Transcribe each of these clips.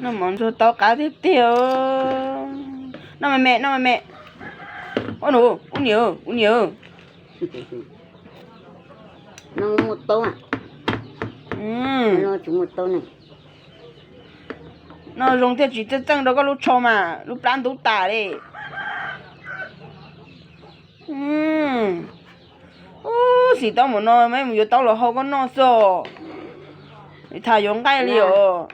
Noj mov ntxuag tau qab tiag tiag. Noj me me, noj me me. Ua nus, ua niam, ua niam. Noj muaj taub. Noj zoo thiaj tsis txeej txeej rau koj lub tsho mas lub plab ntub tas li. Ub, xim taub npaum no, meb mus yuav taub los hau koj noj xwb. Tham yuav nqaij li os.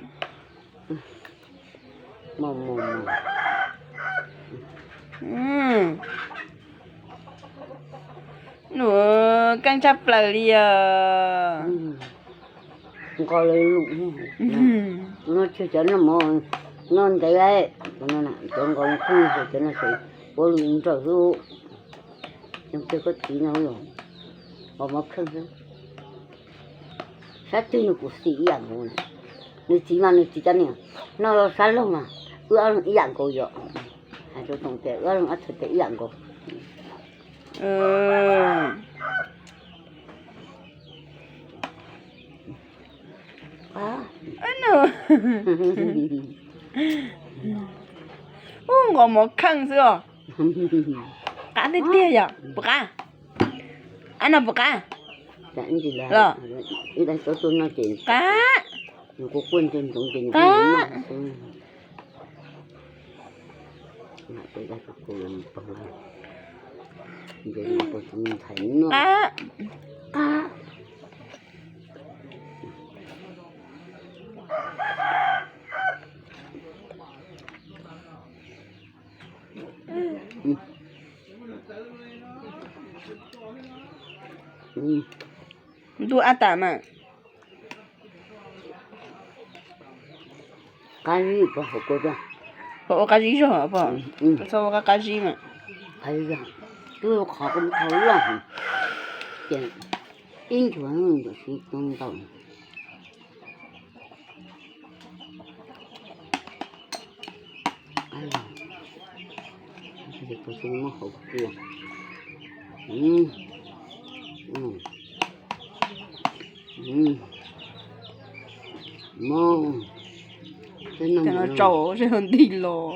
Nws keej tshaj plaws li os. Nqos lawv lus, no tseg cov noj mov, noj ntev, cov nqos khoom, cov no ces ua lus nrawm xwb. Yog koj txiv no los nqos mov kheej xwb. Sab twg nws kuj xim ib yam nkaus. Nws txiv mas nws txiv cov niam noj sab laug mas wb ob leeg ib yam nkaus yom. Hais rau Toom tias wb ob leeg ob txhais tes ib yam nkaus. Ub, nqos mov kheej xwb os. Qab tiag tiag yom, puas qab? Ab, no puas qab? Los, qab, qab. Ntuj, ab tas mas. Qab zib, pom ua qab zib zog pom, txhob ua qab zib mas. Qab zib zog, twb qhov koj muab thau loj, ces ib nchuav ntawm siv tau ntau. Cov no tsau seb ho ntig los.